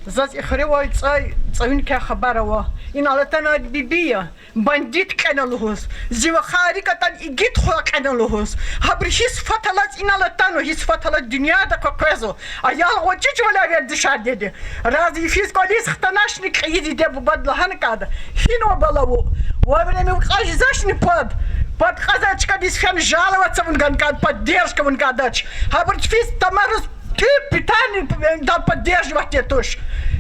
заз и хуьре авай цӀай, цӀавуникай хабар ава. Инал атанвайди Биби я. Бандит кьена лугьуз, зи вахар рикӀ атӀана игит хва кьена лугьуз. Гьабуру гьич фад алаз инал атанва, гьич фад алаз дуьньяда къекъвезва. Аял гъвечӀи жувалай вердишар деди. Рази йифиз кӀвализ хтаначни кьейи диде-бубади лагьана кӀанда: гьинва бала вун? Вовремя вукӀа жезвачни пад? Пад кьазвай чкадиз фена жаловаться авун гана кӀанда, поддержка авун кӀандач. Гьабуруз физ тамаруз тӀуьн питание дал поддерживать туш.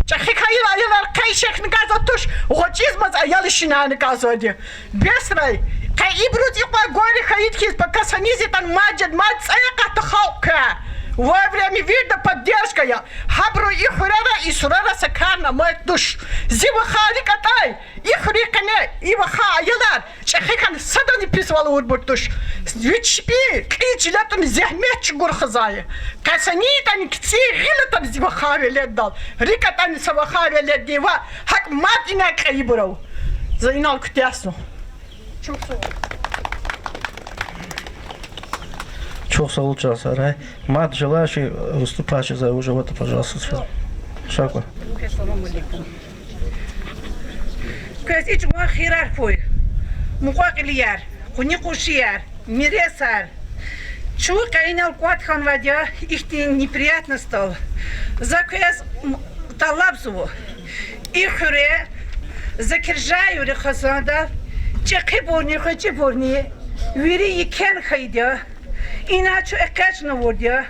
ЧӀехи хьайила аялар къе ишехьна кӀанзавай туш, гъвечӀизмаз аял ишинарна кӀанзавайди. Бесрай, къе ибуруз икьван горе хьайид хьиз, пока саниз ятӀани мад жеда, мад цӀай акъатда халкь квай. Вовремя вирида поддержка ая. Гьабуру и хуьрера, и сурара са карни амай туш. Зи вахар рикӀ атӀай, и хуьруьн къене и вахай аялар чӀехи хьана садазни писвал авурбур туш. Вич чпин кьил чил атӀани зегьмет чӀугур хзай. Къе саниз ятӀани кицӀи гъил атана зи вахай веледдал. РикӀ атӀани са вахай веледдин ваъ, гьакӀ мад инай кьейибур ава. За инал куьтягьзава. Чухсагъул, чан сарай. Мад желающий выступать жезвай вуж аватӀа, пожалуйста, шаква. Квез и чӀаван хийирар хьуй, мукьва-кьилияр, къуни-къуншияр, миресар. Чун къе инал кӀватӀ хьанвайди я ихьтин неприятностьдал. За квез м-, тӀалабзава. И хуьре, Закиржаеври Хасандал, чӀехибурни, гъвечӀибурни вири еке хьайиди я. Ина чун экъечӀнавайди я.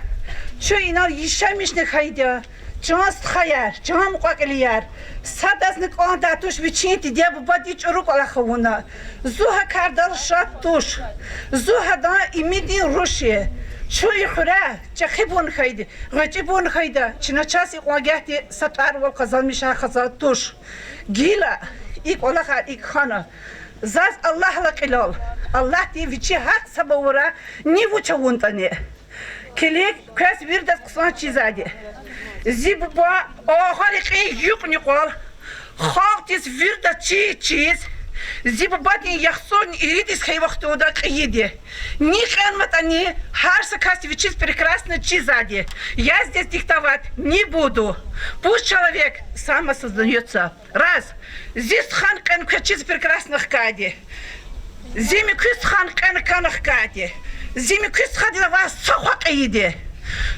Чун инал яшамишна хьайиди я. Чан стхаяр, чан мукьва-кьилияр, садазни кӀандай туш вичин диде-бубади чӀуру кӀвалах авуна. Зун гьа кардал шад туш. Зун гьадан имидин руш я. Чун и хуьряй чӀехибурни хьайиди, гъвечӀибурни хьайиди я, чна чаз икьван гагьди са тӀварвал къазанмишай хзан туш. Гила и кӀвалахар икӀ хьана, заз Аллагьдилай кьилел, Аллагьди вичи гьахъ гьисаб авурай, ни вуч авунатӀани. Килиг, квез виридаз хъсан чизвайди. Зи буба агъа рекьин юкьни кьвал, халкьдиз виридаз чиз чиз, зи бубадин яхцӀурни иридиз хьайи вахтунда кьейиди я. Ни кьенватӀани, гьар са касди вичиз прекрасно чизвайди я. Я здесь диктовать не буду. Пусть человек сам осознаётся. Раз, зи стхани кьена квез чиз прекрасно хкайди. Зи муькуь стхани кьена кана хкайди. Зи муькуь стхадиз авай са хва кьейиди.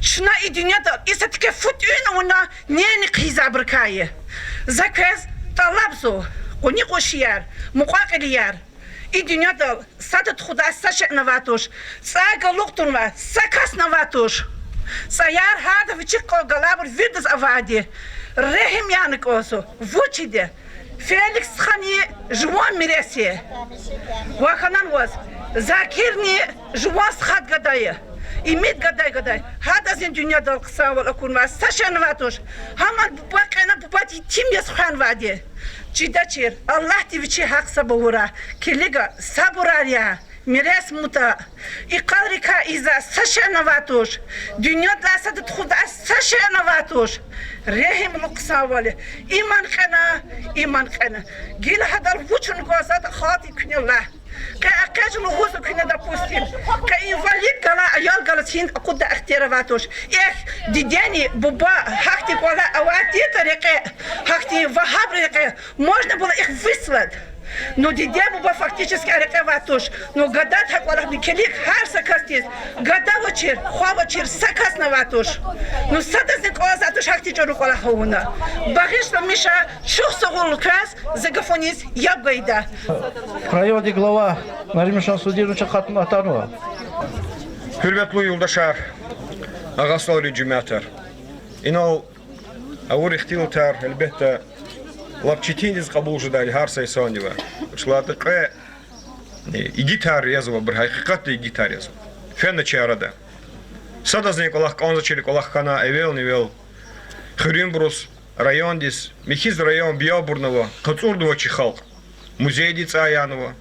Чна и дуьньядал исятда фу тӀуьна авуна, нени хъийизвайбурукай я. За квез тӀалабзава, къуни-къуншияр, мукьва-кьилияр. И дуьньядал сада тухудай са шейни авай туш, цӀай галукьнавай са касни авай туш. ЦӀаяр гьарда вичихъ галайбур виридаз авайди. Регьим яна кӀанзава, вучиз? Феликс стхани жуван мирес я. Ва хьанани ваз, Закирни жуван стхад гада я. Имид гадай-гадай, гьадазни дуьньядал хъсанвал акурнавай са шейни авай туш. Гьамни буба кьена, бубади етим яз хвенвайди. Чидачир, Аллагьди вичи гьахъ сабур авурай. Килига, сабурар ая, мирес мута. И къалрикай ийизвай са шейни авай туш. Дуьньядилай сада тухузвай са шейни авай туш. Регьимлу хъсанвал я. Имни кьена, имни кьена. Гила гьадал вучни кӀанзаватӀа, халкьди куьне лагь. Къе экъечӀ лугьузва куьне, допустим, къе инвалид галай аял галаз гьина акъуддай ихтияр авай туш. Эхь, дидени буба гьахьтин кӀвале авай тиртӀа рекье, гьахьтин вагьабрин рекье, можно было их выслать. Ну, диде-буба фактически а рекье авай туш. Ну, гадади гьа кӀвалахни килиг, гьар са касдиз, гада авачир, хва авачир, са касни авай туш. Ну, садазни кӀанзавай туш гьахьтин чӀуру кӀвалах авуна. Багъишла, Миша, чухсагъул квез, за гафуниз яб гайида. Райондин глава Нариман Шамсудинович акъатна атанва. Гьуьрметлу юлдашар, агъа-сталрин жемятар. Инал авур ихтилатар, гьелбетда, лап четиндиз кьабул жедай гьар са инсандивай. Вучиз лагьайтӀа кьве, э, игитар язва, абур гьакъикъатда игитар язва. Фена чи арада. Садазни кӀвалах кӀанзавачир, кӀвалах хьана эвелни-эвел хуьруьнбуруз, райондиз, михьиз район биябурнава, къацӀурнава чи халкь. Музейдин цӀай янава,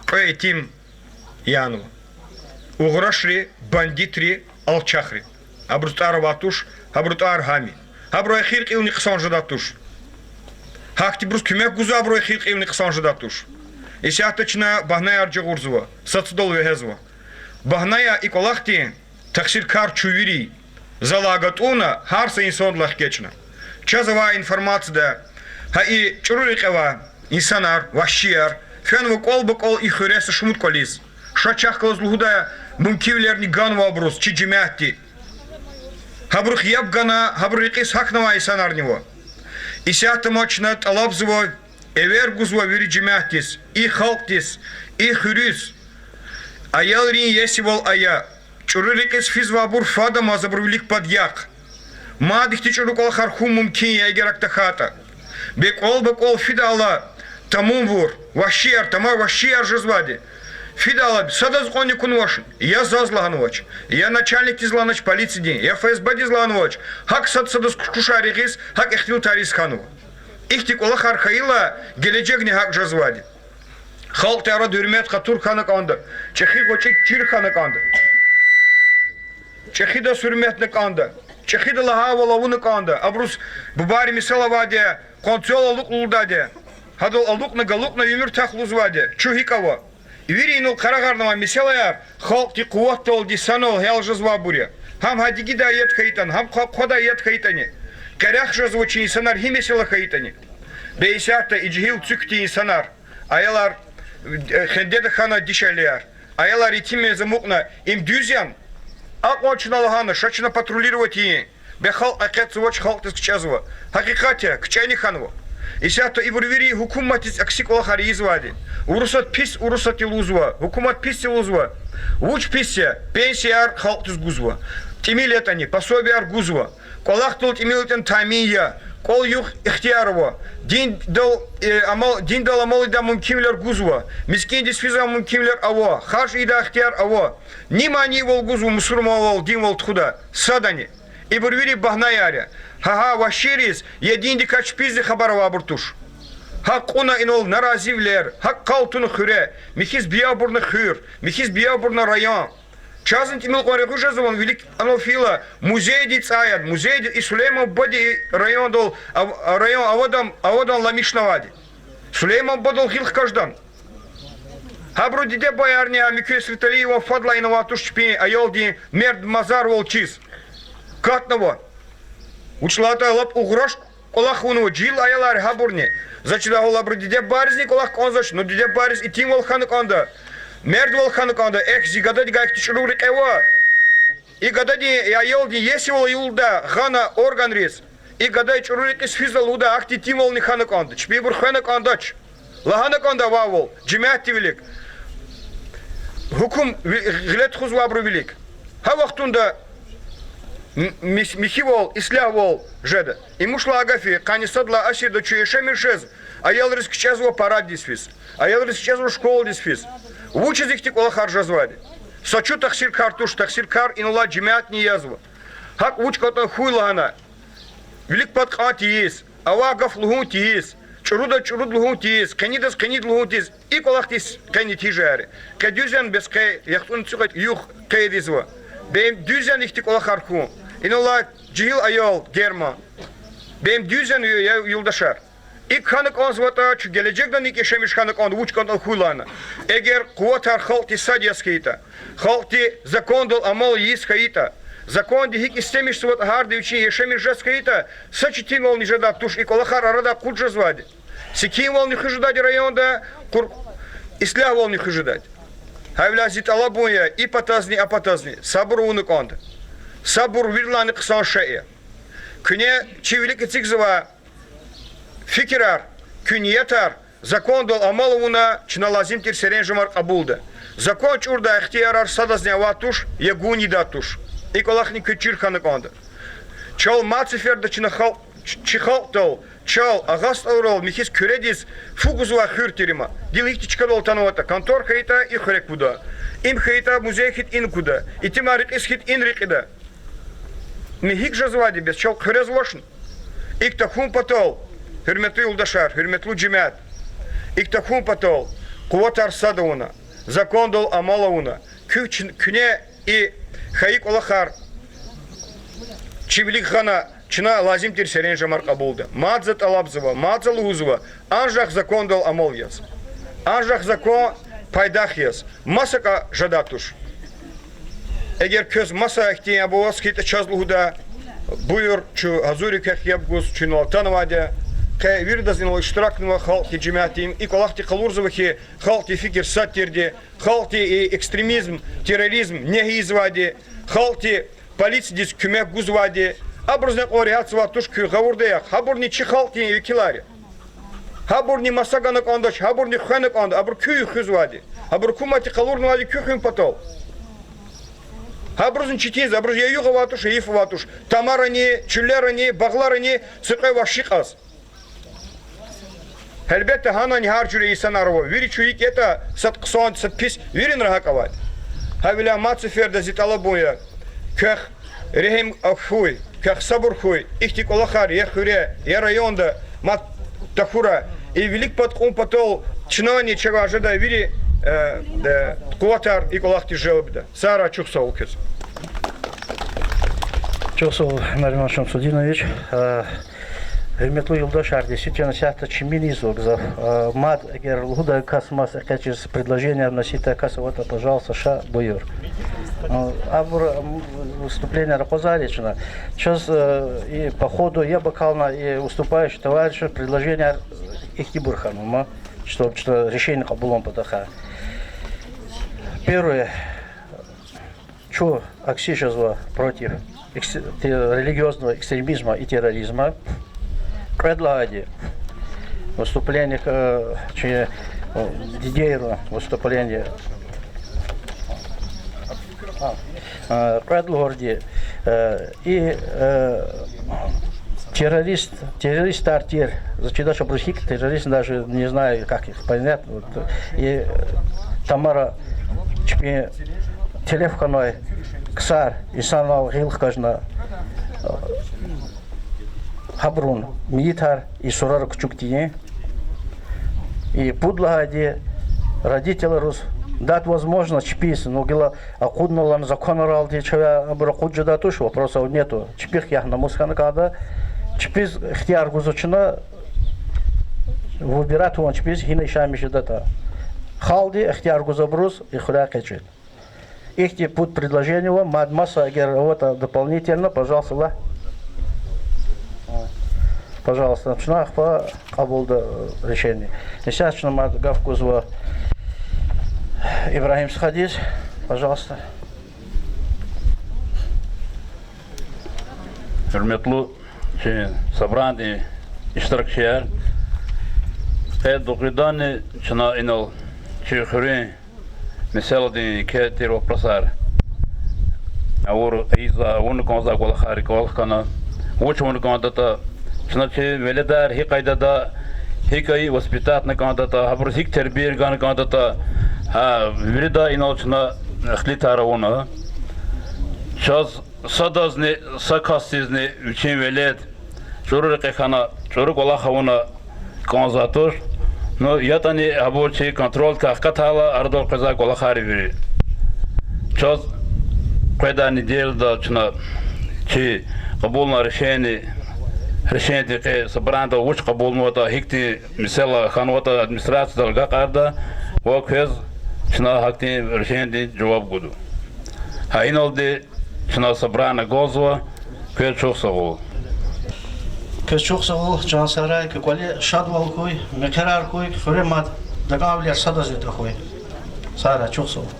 кьве итим янава. Угърашри, бандитри, алчахри. Абуруз тӀвар авай туш, гьабурун тӀвар гьам я. Гьабурун эхир кьилни хъсан жедай туш. Гьахьтинбуруз куьмек гуз, абурун эхир кьилни хъсан жедай туш. Исятда чна багьнаяр жагъурзава, садсадал вегьезва. Багьнаяр и кӀвалахдин тахсиркар чун вири я. Залай гатӀунна, гьар са инсандилай хкечӀна. Чаз авай информацияда, гьа и чӀуру рекье авай инсанар, вагьшияр, фенва кӀвал-бакӀвал и хуьре са шумуд кӀвализ. Ша чахъ галаз лугьудай мумкинвилерни ганва абуруз чи жемятди. Гьабурухъ яб гана, гьабурун рекьиз гьахьнавай инсанарни ава. Исятда мад чна тӀалабзава, эвер гузва вири жемятдиз, и халкьдиз, и хуьруьз. Аялрин иесивал ая. ЧӀуру рекьиз физвайбур фад амаз абурун вилик пад яхъ. Мад ихьтин чӀуру кӀвалахар хьун мумкин я, эгер акӀ тахьайтӀа. Бес кӀвал-бакӀвал фидайла тамунвур, вагьшияр, тамам вагьшияр жезвайди. Фидайла садаз кьванни акунвач, я заз лагьанвач, я начальникдиз лагьанач полициядин, я ФСБ-диз лагьанвач, гьакӀ сад садаз кушкушар ягъиз, гьакӀ ихтилатар ийиз хьанва. Ихьтин кӀвалахар хьайила, гележегни гьакӀ жезвайди. Халкьдин арада гьуьрмет-хатур хьана кӀанда, чӀехи-гъвечӀи чир хьана кӀанда. ЧӀехидаз гьуьрметна кӀанда, чӀехида лагьайвал авуна кӀанда. Абуруз бубайрин мисал авайди я, къванцел алукӀ лугьудайди я, гьадал алукӀна-галукӀна уьмуьр тах лугьузвайди я. Чун гьикӀ ава? Вири инал къарагъарнавай месэлаяр халкьдин къуватдалди санал гьял жезвайбур я. Гьам гьа дигидай яд хьайитӀани, гьам хъва-, хъвадай яд хьайитӀани, къерех жезва чи инсанар гьи месэла хьайитӀани. Бес исятда и жегьил цуьк хьтин инсанар, аялар, э, хендеда хьана дишегьлияр, аялар етиммез амукьна, им дуьз яни? Акьван чна лагьана, ша чна патрулировать ийин. Бес халкь экъечӀзавач, халкьдиз кичӀезва. Гьакъикъат я, кичӀени хьанва. Исятда ибур вири гьукуматдиз акси кӀвалахар ийизвайди. Урусат пис, Урусат я лугьузва, гьукумат пис я лугьузва. Вуч пис я? Пенсияр халкьдиз гузва. ТӀимил ятӀани, пособияр гузва. КӀвалахдал тӀимил ятӀани тамин я. КӀвал-югъ ихтияр ава. Диндал, э, амал, диндал амал ийидай мумкинвилер гузва. МискӀиндиз физвай мумкинвилер ава. Харж ийидай ихтияр ава. Ни манийвал гузва мусурманвал динвал тухудай? Садани. Ибур вири багьнаяр я. Гьа-гьа вагьшийриз я диндикай чпизни хабар авайбур туш. Гьакь кьуна инал наразивилер, гьакь къал туна хуьре, михьиз биябурна хуьр, михьиз биябурна район. Чазни тӀимил кьван регъуь жезва вилик анал фейила, музейдин цӀай яни, музейдин, и Сулейман бубадин райондал, ав-, район авадан, авадан ламишнавайди. Сулейман бубадал гъил хкаждани? Гьабурун диде-бубаярни, а муькуь Сриталиеван фадлай инавай туш чпин аялдин мерд мазарвал чиз. Катнава. Вучиз лагьайтӀа лап угъраш кӀвалах авунва жегьил аялар гьабурни. За чидайвал абурун диде-бубайризни кӀвалах кӀанзавач, ну диде-бубайриз итимвал хьана кӀанда, мердвал хьана кӀанда, эхь, зи гадади гайи хьтин чӀуру рекье ава. И гададин, и аялдин иесивал лугьуда гъана органриз. И гада чӀуру рекьиз физва лугьуда, ахьтин итимвални хьана кӀанда, чпи ибур хвена кӀандач. Лагьана кӀанда авайвал жемятдин вилик. Гьукум ви-, гъиле тухузвайбурун вилик. Гьа вахтунда м-, мис-, михьивал, ислягьвал жеда. Им вуч лагьай гаф я, къанни сад лагьай асирда чун яшамиш жез, Аялриз кичӀезва параддиз физ. Аялриз кичӀезва школадиз физ. Вучиз ихьтин кӀвалахар жезвайди? Са чӀуру тахсиркар туш, тахсиркар инлай жемятни язва. ГьакӀ вуч кӀантӀа хьуй лагьана, вилик пад кьан тийиз, авай гаф лугьун тийиз, чӀурудаз чӀуруд лугьун тийиз, къенидаз къенид лугьун тийиз, и кӀвалахдиз къе нетижаяр. Къе дуьз яни бес къе яхцӀурни цӀикьвед югъ къейдзава. Бем дуьз яни ихьтин кӀвалахар хьун? Инлай жегьил аял, Герман. Бем дуьз яни, я юлдашар? ИкӀ хьана кӀанзаватӀа, чун гележегдани икӀ яшамиш хьана кӀанда, вуч кӀантӀа хьуй лагьана. Эгер къуватар халкьдин сад яз хьайитӀа, халкьди закондал амал ийиз хьайитӀа, законди гьикӀ истемишзаватӀа, гьарда вичин яшамиш жез хьайитӀа, са четинвални жедайди туш, и кӀвалахар арадай кьуд жезвайди. Секинвални хуьз жедайди районда, къур-, ислягьвални хуьз жедайди. Гьавиляй зи тӀалабун я и патазни, а патазни сабур авуна кӀанда. Сабур виридалайни хъсан шей я. Куьне чи вилик эцигзавай фикирар, куь ниятар закондал амал авуна, чна лазим тир серенжемар кьабулда. Закон чӀурдай ихтиярар садазни авай туш, я гун ийидай туш. И кӀвалахни куьн чир хьана кӀанда. Чал мад сеферда чна халкь, чи халкьдал, чал, Агъа СтӀалрал михьиз Куьредиз фу гузвай хуьр тир им. Гила гьихьтин чкадал атанватӀа, контор хьайитӀа и хуьре куда. Им хьайитӀа музей хьайитӀа ина куда. Итимар рекьиз хьайитӀа ина рекьида. Им гьикӀ жезвайди бес чал хъуьрез авачни? ИкӀ тахьун патал, гьуьрметлу юлдашар, гьуьрметлу жемят, икӀ тахьун патал къуватар сад авуна, закондал амал авуна, куь-, куьне и хьайи кӀвалахар чи вилик гъана, чна лазим тир серенжемар кьабулда. Мад за тӀалабзава, мад за лугьузва, анжах закондал амал яз. Анжах закон пайдах яз. МасакӀа жедай туш. Эгер квез маса ихьтин яб аваз хьайитӀа, чаз лугьуда, буюр, чун гьазур я квехъ яб гуз, чун инал атанвайди я. Къе виридаз инал иштиракнава халкьди, жемятди, и кӀвалахди къалурзава хьи, халкьдин фикир сад тирди, халкьди и экстремизм, терроризм негьи ийизвайди, халкьди полициядиз куьмек гузвайди, абурузни акьван регьятзавай туш, куьн гъавурда яхъ, гьабурни чи халкьдин векилар я. Гьабурни маса гана кӀандач, гьабурни хвена кӀанда, абуру куьн хуьзвайди, абуру гьукуматди къалурнавайди куь хуьн патал. Гьабурузни четинзава, абуруз я югъ авай туш, я йиф авай туш. Тамарани, чуьллерани, багъларани са кьве вагьши кьаз. Гьелбетда, гьанани гьар жуьре инсанар ава. Вири чун икӀ ятӀа, сад хъсан, сад пис, виринра гьакӀ авайди. Гьавиляй мад сеферда зи тӀалабун я: квехъ регьим хьуй, квехъ сабур хьуй, ихьтин кӀвалахар я хуьре, я районда мад тахьурай. И вилик пад кьун патал чнани чавай жедай вири, э, э, къуватар и кӀвалахдиз желбда. Сагърай, чухсагъул квез. Чухсагъул, Нариман Шамсудинович. Э, гьуьрметлу юлдашар, действительно, исятда чими нийзва гзаф. Э, мад эгер лугьудай кас, маса экъечӀиз предложение вносить авай кас аватӀа, пожалуйста, ша, буюр. Э, абур, м, выступлениеяр акъвазарична. Чаз, э, и по ходу я бакална, и выступающий товарищ предложениеяр ихьтинбур хьанва, чтобы чна решение кьабулун патахъай. Первое. Чун акси жезва против экс-, те-, религиозного экстремизма и терроризма. Кьвед лагьайди, выступление, э, чи, э, дидейрин выступление. А, э, кьвед лугьуди, э, и, э, террорист, террористар тир, заз чидач абуруз гьикӀ террорист, даже не знаю, как их понять. Вот, и, э, тамара чпин телеф хьанвай ксар, инсанрал гъил хкажна, э, гьабурун мейитар и сурара кучук тийин. И пуд лагьайди, родительриз дать возможность чпиз, ну, гила акъудна лагьана законралди чавай абур акъудиз жедай туш, вопросов нету. Чпихъ ягь-намус хьана кӀанда, чпиз ихтияр гузва чна выбирать авун чпиз гьина яшамиш жедатӀа. Халкьди ихтияр гузва абуруз и хуьряй экъечӀин. Ихьтин пуд предложение ава, мад маса эгер аватӀа дополнительно, пожалуйста, лагь. Пожалуйста, чна ахпа кьабулда решение. Исятда чна мад гаф гузва Ибрагьим стхадиз, пожалуйста. Гьуьрметлу чи собраниедин иштиракчияр, къе дугъриданни чна инал чи хуьруьн месэладин еке тир вопросар авур ийизва, авуна кӀанзавай кӀвалахар кӀвалах хьана. Вуч авуна кӀандатӀа, чна чи веледар гьи къайдада гьикӀ воспитатьна кӀандатӀа, гьабуруз гьикӀ тербия гана кӀандатӀа, гьа, вирида инал чна ихтилатар авуна. Чаз садазни, са касдизни вичин велед чӀуру рекье хьана, чӀуру кӀвалах авуна кӀанзавайди туш. Ну, ятӀани гьабур чи контрольдикай хкатайла, арадал къвезвай кӀвалахар я вири. Чаз къведай неделяда чна чи кьабулнавай решение, решениедин къе собраниеда вуч кьабулнаватӀа, гьихьтин месэла хьанватӀа, администрациядал агакьарда ва квез чна гьахьтин решениедин жаваб гуда. Гьа иналди чна собрание гузва, квез чухсагъул. Квез чухсагъул, чан Сарай, куь кӀвале шадвал хьуй, мехъерар хьуй, хуьре мад такӀанвилер садазни тахьуй. Сарай, чухсагъул.